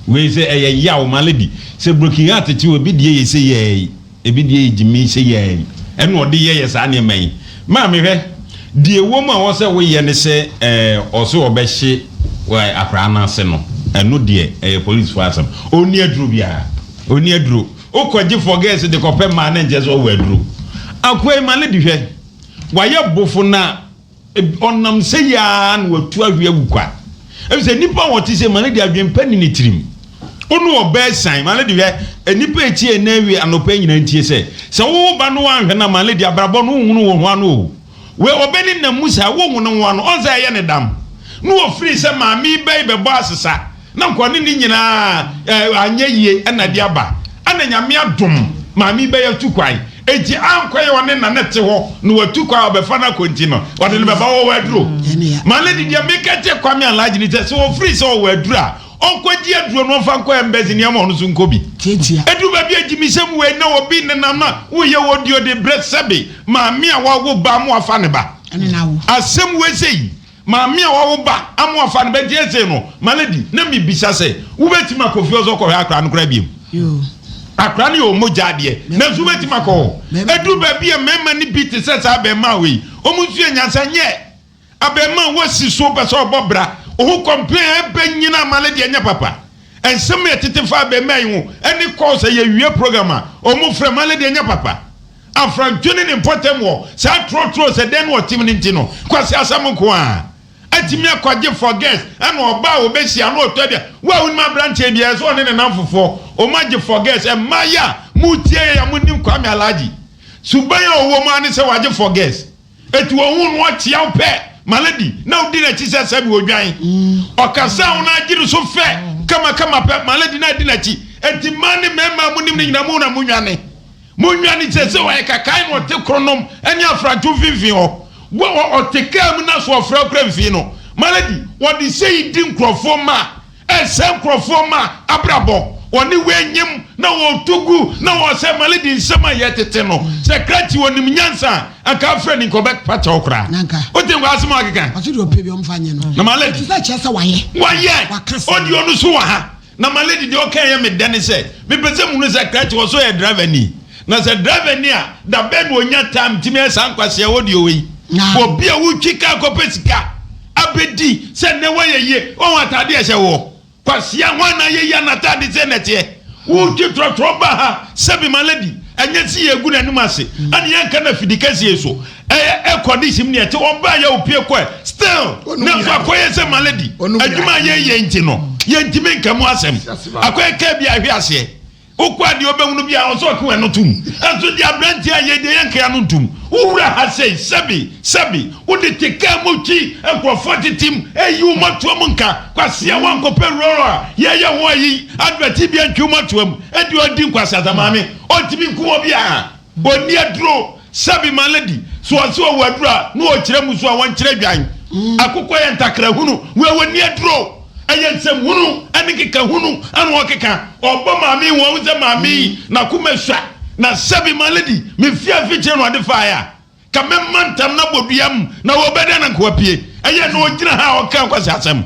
S6: wei sɛ ɛyɛ yaw Malady sɛ broken heart kye obi deɛ yɛ sɛ yɛɛ Ebi deɛ yɛ gyimii sɛ yɛn ɛna ɔde yɛ yɛ saa nneɛma yi. Maame hwɛ, deɛ ɛwɔ mu a ɛwɔ sɛ woyɛ ne sɛ ɛɛ ɔse ɔbɛhye akwadaa no ase no, ɛno deɛ ɛyɛ polisifoɔ asɛm. Ɔnni aduro biara, ɔnni aduro. Wokɔgye forgɛs de kɔpɛ mmaa no nkyɛ sɛ ɔwɔ aduro. Akoa yi ma no di hwɛ, wayɛ bofo na Ɔnam sɛyi ara na watu ahwe awu kwa. Efisɛ nnipa a wɔte sɛ ma no de adwempa nni ne tirim. Wo ne ɔbaa sian ma no de hwɛ. Nnipa a etie ɛnnɛ awie anɔpa yi nyinaa ntie sɛ, sɛ wowo ba no woanhwɛ no a ma no de abrabɔ no wonhunu wo ho ano o. Wei ɔbɛ ne nam mu saa wonhu ne ho ano. Ɔn sɛ ɛyɛ ne dam. Na ɔfiri sɛ maame yi bɛyi bɛbɔ asesa. Na nkoa ne ne nyinaa eh, anyɛ yie ɛna de aba. Ɛna Nyame adom maame yi bɛyɛ atu kwan. Enti ankɔ yɛ ɔne na ne te hɔ na watu kwan a ɔbɛfa no akɔ nti no, ɔde no bɛba ɔwɔ aduro. Ma lady deɛ meka kyɛ Kwame Alhaji ne sɛ, sɛ ɔfiri sɛ ɔwɔ aduro a, ɔnkɔgye aduro no ɔmfa nkɔ embassy nneɛma ɔno nso nkɔ bi. Ɛduru baabi a gyimisɛm wei na obi nenam na woyɛ wɔ deɛ ɔde brɛ sɛbe maame a wawo ba ama wafa ne ba. Asɛm wei sei. Maame a wawo ba ama wafa ne ba nti ɛsei no ma lady na me bisa sɛ wobɛtumi akɔ fie hɔ sɛ ɔkɔhwɛ akora no koraa biom akora no yɛ ɔmogya adeɛ nanso wobɛtumi akɔ hɔ ɛduru baabi a mmarima no bi te sɛ saa abɛɛmaa wei ɔmo nso yɛ nyansa nyɛ abɛɛmaa wasi so pɛ sɛ ɔbɔ bra ɔho complain ɛbɛ nyina ma lady ɛnyɛ papa nsɛm yɛ tete fa abɛɛmaa yi ho ɛne kɔɔ sɛ yɛwie program a ɔmo frɛ ma lady ɛnyɛ papa Afrantwo ne ne mpɔtam wɔ saa trɔtrɔ sɛ dɛn na ɔtem no nti no, Kwasi asɛm nko ara atumi akɔgye forgets ɛna ɔbaa a ɔbɛhyia no ɔtɔ bia wo a wonim aberanteɛ biara sɛ ɔne ne namfofoɔ ɔmo agye forgets mmaayɛ a motie yɛ a monim Kwame Alhaji suban a ɔwɔ mu ara ne sɛ wagye forgets Eti ohun no ɔkyea wo pɛ, my lady, na wodi n'akyi sɛ sɛbi odwan. Ɔkasa wo na agye no so fɛ kamakama pɛ, my lady, na adi n'akyi. Eti mmaa ne mmarima a monim no nyinaa mo na monwane. Monwane kyerɛ sɛ ɔyɛ kakae na ɔte kronom ne afrantwo mfimfini hɔ. Wɔ ɔ ɔte kaa mu na so ɔfrɛ wo kora mfii no. My lady, wɔde sei di nkurɔfoɔ mma. Ɛsɛ nkurɔfoɔ ma abrabɔ wɔne wei nyem na wɔto gu na wɔsɛ male di nsɛm a yɛtete no sɛ krakye wɔnim nyansa a anka afrɛ ni nka ɔbɛpa kyɛw koraa wote nkɔ asɛm a ɔkeka na malady wayɛ ɔdi ɔno so wɔ ha na malady deɛ ɔka yɛ me dɛ ne sɛ mepɛ sɛ munu sɛ krakye wɔ so yɛ driver ni na sɛ driver ni a da bɛn na ɔnya time tumi ayɛ saa nkwaseɛ wɔ deɛ ɔwɔ yi obi a wotwi kaa kɔpɛ sika. abɛdi sɛ nnɛ woayɛ yie. Woahu ataadeɛ a ɛhyɛ woɔ? Kwasia hwan na ayɛ yie a n'ataade sɛ na ɛteɛ? Wotwi trɔtrɔ ba ha sɛbi ma lady ɛnyɛ se yɛgu n'anim ase ɛne yɛnka no afidi kɛseɛ so ɛyɛ air condition mu ne ɛte ɔbaa yɛ opie kɔɛ still nanso akɔyɛ sɛ ma lady adwuma a yɛyɛ nti no yɛntumi nka mu asɛm akɔyɛ kaa bi ahwe aseɛ Wokɔ a deɛ wobɛhunu biara ɔsɛ ɔka w'ano tom. Nso deɛ aberanteɛ ayɛ deɛ yɛnka ano ntom. Wowura ha sei, sɛbe, sɛbe, wode te kaa mu twi nkurɔfoɔ tetem, ɛyi wo mmɔtoa mu nka. Kwasea woankɔpɛ role a yɛyɛ ho ayi, advert bi antwi wo mmɔtoa mu. Ɛdeɛ ɔdi nkwaseasa maame, ɔntumi nkum obiara. Ɔnni aduro. Sɛbi ma lady, so ɔse ɔwɔ aduro a na ɔkyerɛ mu so a wɔnkyerɛ dwan. Akokɔ yɛ ntakra hunu, wei ɔnni aduro. Ɛyɛ nsɛm hunu ɛne nkeka hunu ɛna ɔkeka. Ɔbɔ maame yi ho, ɔhu sɛ maame yi n'akoma sua. Na sɛbi ma lady, me fie afikyire na ɔde faeɛ a, ka mɛma ntam na bɔ dua mu na ɔbɛdɛn na nka wapue. Ɛyɛ na ɔgyina ha a ɔka nkwaseasɛm.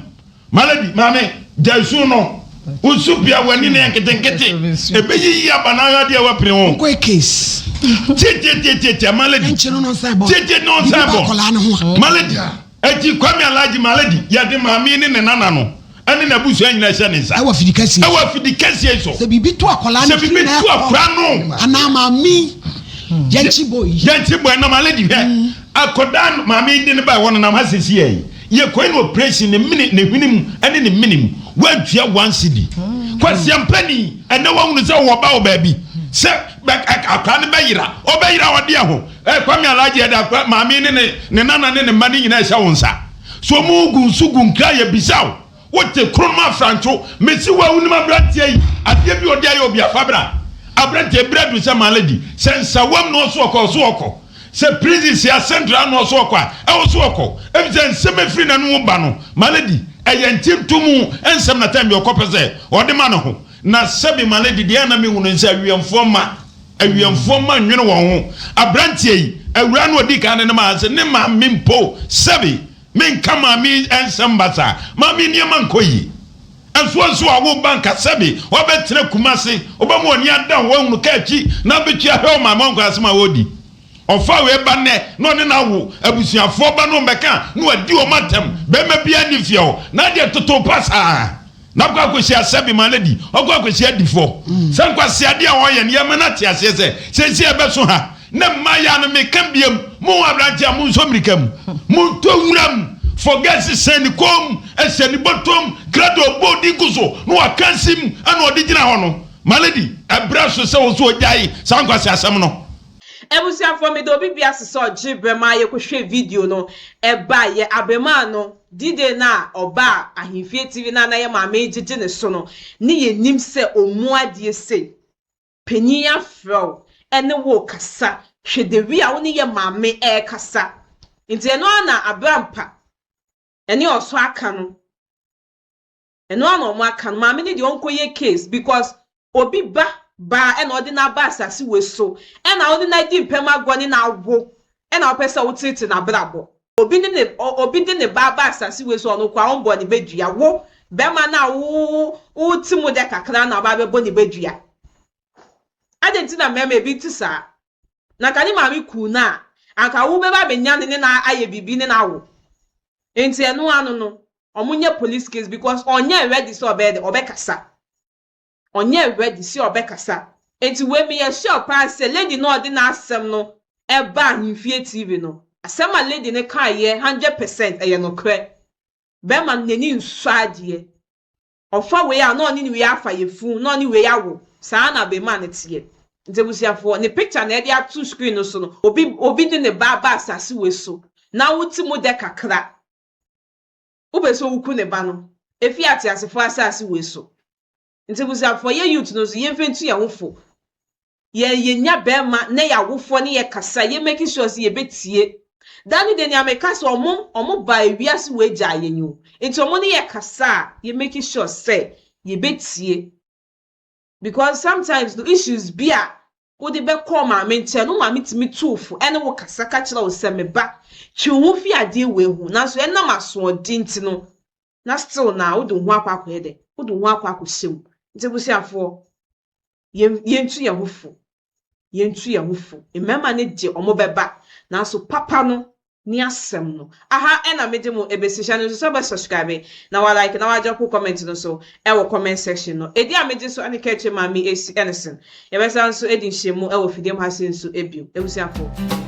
S6: Malady, maame, gyae su no. Wo su pii a w'ani no yɛ nketenkete. Ebeyiyi aba na ahwɛ adeɛ a wapini ho.
S2: Nkɔ case.
S6: Tietietie Malady.
S2: Nkyene no nsan bɔ.
S6: Tietie no nsan bɔ.
S2: Akwadaa no ho a.
S6: Malady, eti Kwame Alhaji Malady, yɛde maame ne ne nana no ɛne n'abusua nyinaa hyɛ ne nsa.
S2: Ɛwɔ afidi kɛseɛ.
S6: Ɛwɔ afidi kɛseɛ so.
S2: Sɛ biribi to akwadaa no
S6: Sɛ biribi to akwadaa no.
S2: Anaa maame yɛnkyi bɔ yi.
S6: Yɛnkyi bɔ yi na Malady hwɛ. Akwadaa no maame yi de ne ba ɛwɔ no nam ha sisi yɛ yi. Yɛkɔe no operation ne mene ne hwene mu ne ne mene mu wantua one cedi. Kwasiampani ɛnɛ wahunu sɛ ɔwɔ ba wɔ baabi sɛ akwadaa no bɛyera ɔbɛyera ɔde ɛho ɛ Kwame Alhaji ɛde akwadaa maame ne ne ne nana ne ne mma ne nyinaa ɛhyɛ wo nsa so ɔmo gu nso gu nkra yɛ bisa wo wote kronom afrantwo mesi wo a wonim aberanteɛ yi adeɛ bi ɔde ayɛ obi afa bra aberanteɛ berɛ adu sɛ malady sɛ nsawam na ɔso ɔkɔ ɔso ɔkɔ Sɛ prison si asɛntra ano ɔso ɔkɔ a, ɛwɔ so ɔkɔ. Efisɛ nsɛm efiri n'ano ba no, Malady, ɛyɛ ntintomu nsɛm na time bi ɔkɔ pɛ sɛ ɔde ma ne ho. Na sɛbi Malady deɛ a na mehu no nsɛ awiɛmfoɔ mma, awiɛmfoɔ mma nnwene wɔn ho. Abranteɛ yi, awuraa no ɔdii kan de no maa sɛ ne maame mpo, sɛbi, menka maame yi nsɛm basaa, maame yi nneɛma nkɔ yie. Nso nso a wo ba nka sɛbi ɔbɛtena Kumasi, wobɛma w'ani ada hɔ ahunu kaa akyi na abɛtua ahwɛ wo maame ɔnkɔ asɛm a ɔredi. Ɔfa wei ba nnɛ na ɔne no awo, abusuafoɔ ba no ɔmmɛka na wadi wɔn atɛm, bɛrima biara nni fie hɔ na adeɛ toto pasaa na akɔ akɔhyia sɛbi ma lady, ɔkɔ akɔhyia adifoɔ. Sɛ nkwaseadeɛ a ɔreyɛ no yɛma no ate aseɛ sɛ seesei ɛbɛso ha. Ne mmayewa no meka biam, mo aberante a monsɔ mmirika mu, montɔ wuram, forget sɛ ne kɔn mu, ɛhyɛ ne bɔtɔm, krado ɔbɔ odi gu so na waka nsim ɛna ɔde gyina hɔ no. My lady, ɛbrɛ so sɛ wo nso ogyae saa nkwaseasɛm no.
S1: Abusuafoɔ meda obi bia ase sɛ ɔgye berɛ maa yɛkɔhwɛɛ video no ɛbaeɛ abarimaa no D-day no a ɔbaa ahemfie TV no a na yɛ maame yi gyegye ne so no ne yɛnim sɛ ɔmmu adeɛ sei. Panyin afrɛ wo ne wo rekasa, hwɛ the way a wo ne yɛ maame rekasa. Nti ɛno ara na Abrampa ɛne ɔsɔ aka no. Ɛno ara na wɔn aka no. Maame no deɛ ɔnkɔyɛ case because obi ba baa ɛna ɔde no aba asase wei so ɛna ɔne no adi mpɛm agorɔ ne no awo ɛna wopɛ sɛ woteetee n'abrabɔ. Obi ne ne obi de ne ba aba asase wei so ɔno koraa ɔmbɔɔ ne ba dua. Wo bɛrima no a wo wote mu dɛ kakra na ɔba abɛbɔ ne ba dua. Adɛn nti na mmarima ebi te saa? Na anka ne maame kuu no a, anka wo bɛba abɛnya no ne no ayɛ biribi ne no awo. Nti ɛno ano no, wɔnyɛ police case because ɔnyɛ ready sɛ ɔbɛyɛ dɛ, ɔbɛkasa. Ɔnyɛ ready sɛ ɔbɛkasa. Nti wei meyɛ sure paa sɛ lady no a ɔde n'asɛm no baa Ahemfie TV no, asɛm a lady no kaeɛ 100% ɛyɛ nokorɛ. Bɛrima no n'ani nsɔ adeɛ. Ɔfa wei a na ɔne wei afa yafunu, na ɔne wei awo. Saa na abarimaa no teɛ. Nti abusuafoɔ, ne picture na yɛde ato screen no so no, obi obi de ne ba aba asase wei so na wote mu dɛ kakra. Wopɛ sɛ woku ne ba no efi ateasefo asase wei so. Nti abusuafoɔ yɛ youth no nso yɛnfa ntu yɛn ho fo. Yɛn yɛnya bɛɛma na yɛ awofoɔ ne yɛ kasa yɛ make sure sɛ yɛbɛtie. Da ne da nea meka sɛ ɔmo ɔmo baa ewiase wei gyaa yɛn o. Nti ɔmo ne yɛ kasa a yɛ make sure sɛ yɛbɛtie. Because sometimes no issues bi a wode bɛkɔ wo maame nkyɛn no, wo maame tumi tu wo fo ne wo kasa ka kyerɛ wo sɛ me ba, twe wo ho fi adeɛ wei ho. Nanso ɛnam asoɔden nti no, na still na wode wo ho akɔ akɔyɛ dɛ, wode wo ho akɔ akɔhyɛ mu. Nti abusuafoɔ, yɛn yɛntu yɛn ho fo. Yɛntu yɛn ho fo. Mmarima no deɛ wɔbɛba, nanso papa no. Ne asɛm no. Aha ɛna mede mo ɛbɛsi hyɛ no nso sɛ wobɛ subscribe na wa like na wa drop comment no so ɛwɔ comment section no. Ɛdi a megye so ɛne Kɛkyɛ Maame Esi Ɛnesen. Yɛbɛsan nso adi nhyiamu ɛwɔ fidie mu ha sei nso ɛbio. Abusuafoɔ.